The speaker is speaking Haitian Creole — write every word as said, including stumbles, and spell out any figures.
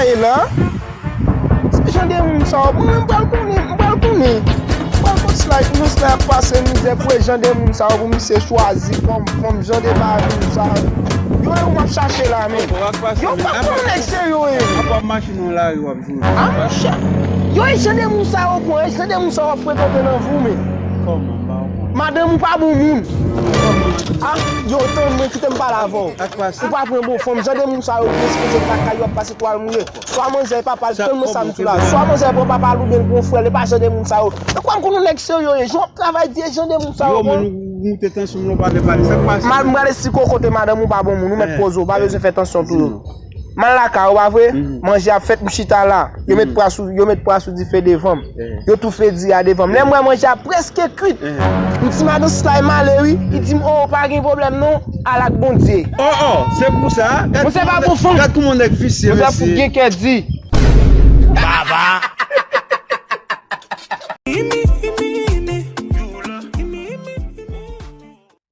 E la, se jan de moun sa yo, mwen, m pral konnen, m pral konnen. M pral konn slay, konnen slay ap pase mizè pou e jan de moun sa yo, pou misye chwazi fanm, fanm jan de mari sa yo. Yo, yo, w ap chache la, men. Yo, pa konnen nèg serye yo ye. Ap ap mache nan lari, w ap jwe. Ah, monchè. Yo, e jan de moun sa yo pran, e jan de moun sa yo ap frekante nan vi w, men. Kòman, m pa konprann. Madanm ou pa bon moun. Ah, yo, tann mwen, kite m pale avè w. Ou pa pran bon fanm, jan de moun sa yo, yo sipoze lakay yo ap pase twal mouye. Swa manzè e papa l, tann mwen sa m di w la. Swa manzè pran papa l oubyen l pran frè l, e pa jan de moun sa yo. E kwè m konn yon nèg serye yo ye, jan w ap travay di e jan de moun sa yo, bon. Yo, men nou moute tansyon m lè w pale, pale. Sa k pase? M al, m prale si kokote madanm ou pa bon moun, ou mèt poze w, pa bezwen fè tansyon tou yo. M al lakay ou, pa vre? Manje ap fèt, m chita la. Yo met pwa sou, yo met pwa sou dife devan m. Yo toufe diri a devan m. Lè m wè manje a prèske kwit, m di madan Slay m ale wi. Li di m, "Oh, pa gen pwoblèm non, al ak Bondye." Oh, oh, se pou sa. Gad kouman nèg visye, mesye. Mwen se pa bon fanm. Mwen se pou gen kè di. Baba.